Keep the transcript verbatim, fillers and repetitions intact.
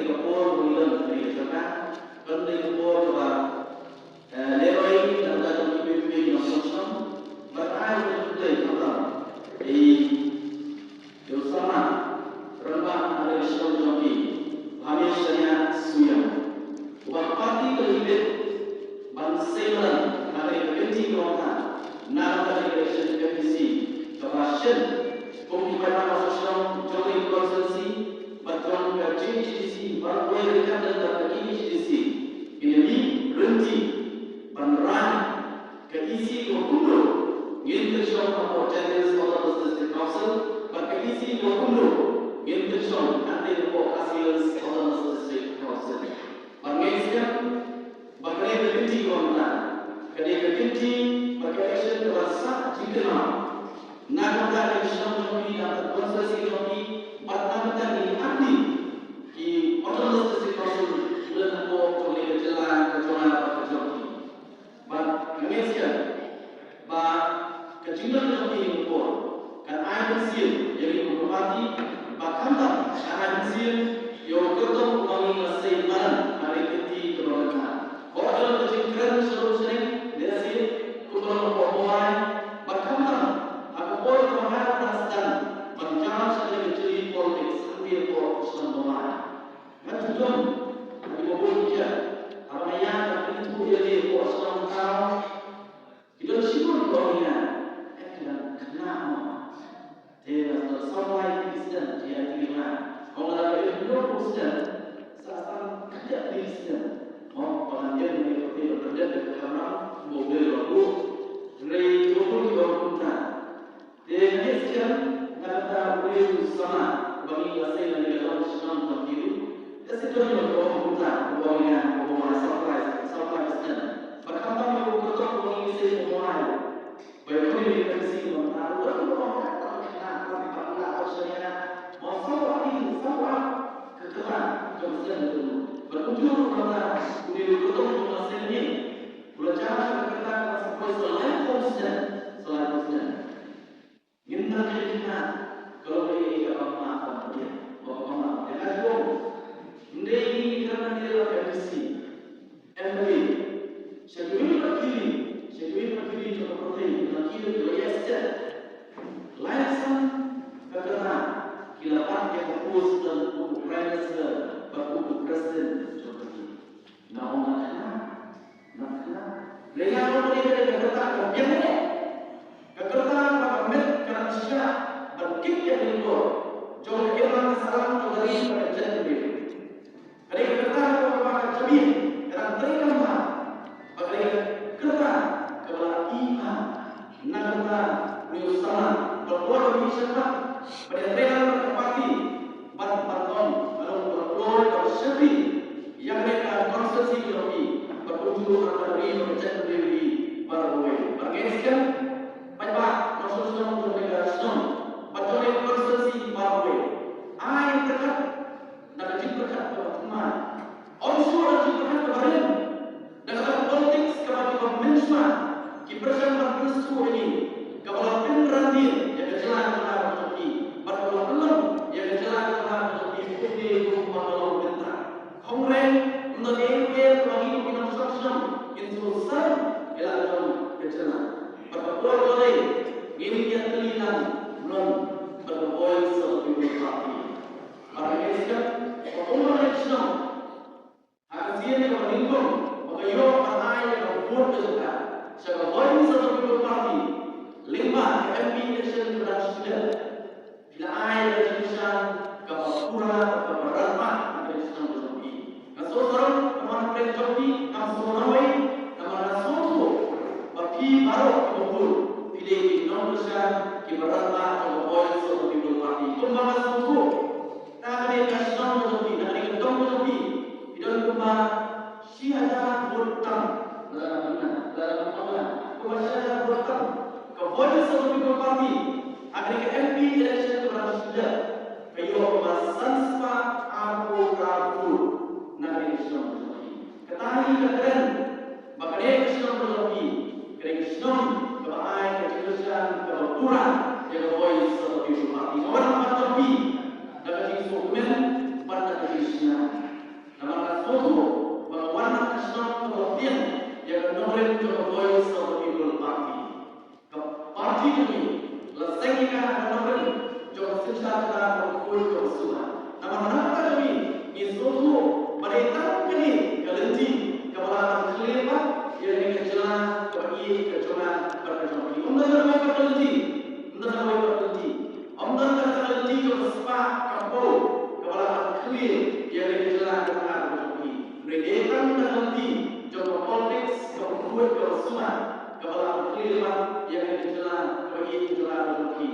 ka por ba ngi don ha kane ka jaka, kan dei ka por kaba, eh, lehroi na ka bynta jong ki paidbah nongshong shnong, bad ai ka jingkhublei khamtam ïa i Ïa u samla rangbah ha ka shnong jong ki, u Hamish Shaniah Suiam, uba ka party ka la ïa bit ban sei madan ha ka kynti ka long ta na ka election M D C kaba shen, kum ki paidbah nongshong shnong jong ka constituency bad jong ka J H A D C baroh kawei ryngkat bad ka K H A D C, ngin ïa mih ryntih ban rai ka E C kaba kumno ngin pynshong hapoh Jaintia Hills Autonomous District Council, bad ka E C kaba kumno ngin pynshong hangtei hapoh Khasi Hills Autonomous District Council. Bad nga ngeit skhem ba kane ka kynti kaba mynta ka dei ka kynti bad ka election kaba sah jingkynmaw na ka bynta ka shnong jong phi, na ka bynta ka constituency jong phi, bad na ka bynta ki artylli ki Autonomous District Council, lem hapoh jong kane ka jylla ka jong nga bad ka jong phi. Bad nga ngeit skhem ba ka jinglong jong phi ha kane ka por kan ai mynsiem ïa ngi kum ka party, bad khamtam kan ai mynsiem ïa u kyrtong uba ngi la sei madan ha kane ka kynti kaba mynta. Hooid, ka jingkren sharum shaneng, lehse kumba long hapoh Mawlai, bad khamtam ha ka por kaba nga la sdang ban jam sha kane ka jylli politics hangtei hapoh shnong Mawlai. Nga ju don ha kiba bun ki jait, haba nga ïaid ban kynthoh ïa lade hapoh shnong thaw, ki don shibun kiba ong ïa nga, eh, ka dang khynnah mo. Te nga sdang saw lai tylli snem, te ïa ki ong nga, ong nga la ïoh pynlong snem, sa sdang khatduh tylli snem. Mo, ba ngan ïeng ha ka pyrthei ban pyndep ïa ka kamram, kumba U Blei u la buh. Hynrei kiba bun ki ong kumta. Te nga ngeit skhem na ka bynta une u samla uba ngi la sei lane ka long shnong jong phi ruh. Te shisha don ïa u ba ong kumta, u ong ïa nga, u ong ïa nga, surprise, surprise shisha. Bad khamtam ïa u kyrtong uba ngi sei u Mawlai ruh. Ba ïa kane ka M D C ba mynta ruh don uba ong kat ba ka khynnah, kat ba ka khynnah, kat ba ka khynnah. Mo, sngewbha ïa, sngewbha ka kyrteng jong shisha ruh. Bad kumjuh ruh mynta une u kyrtong uba ngi la sei lane u la jam sha ka kyrteng kaba sa poi sa laiphew snem, sa laiphew snem. Ngim nang ïa kynmaw ka long kaei kaba ma ka ma ïa, ba ka ma ïa ka jong. Ym dei ngi ki kyrmen ïa la ka M D C, M L A, sha kiwei pat ki ri, sha kiwei pat ki ri jong ka pyrthei, la ki ri la ïa step. Lai san ka kyrteng ki la bat ïa ka post jong u Prime Minister bad u President jong ka ri. Nga ong nga khynnah, nga khynnah. Hynrei nga ong kane ka dei ka kyrteng kaba biang eh. Ka kyrteng kaba ka met ka nang shah ban kit ïa ka ringkor jong ka imlang ka sahlang jong ka ri bad ka jaitbynriew. Ka dei ka kyrteng kaba ka jabieng ka nang trei kam bha. Bad ka dei ka kyrteng kaba la i bha. Na ka bynta une u samla ba kwah ban ïashakmat ban ïatrei lang bad ka party, bad ban ong nga long uba kloi bad shakri ïa kane ka constituency ka jong ngi bad kumjuh ruh ka ri bad ka jaitbynriew jong ngi baroh kawei. Bad nga ngeit skhem paidbah nongshong shnong jong kane ka shnong bad jong kane ka constituency baroh kawei, ai pyrkhat na ka jingpyrkhat kaba thymmai. Ym shuh na ka jingpyrkhat kaba rim. Na kata ka politics kaba kiba mynshuwa ki pyrshang ban pynsngewthuh ïa ngi, kaba la pynrandien ïa ka jylla ka jong ngi, bad kaba la pynlong ïa ka jylla ka jong ngi kumba ka long mynta. Hynrei ym don ei ei kaba ngi kum ki nongshong shnong ngin sngewsarong ïa la ka jong ka jylla. Bad ka por ka dei ngin ïatylli lang mlong bad ka Voice of the People Party. Bad nga ngeit skhem ba kum ka nongshong shnong, ha ka sien kaba nyngkong ba ka ïoh ban ai ïa ka vote ka jong ka sha ka Voice of the People Party lyngba ka M P election kaba dang shu dep, Ïa ka jylla ba ïeit ka jylla ka jong phi.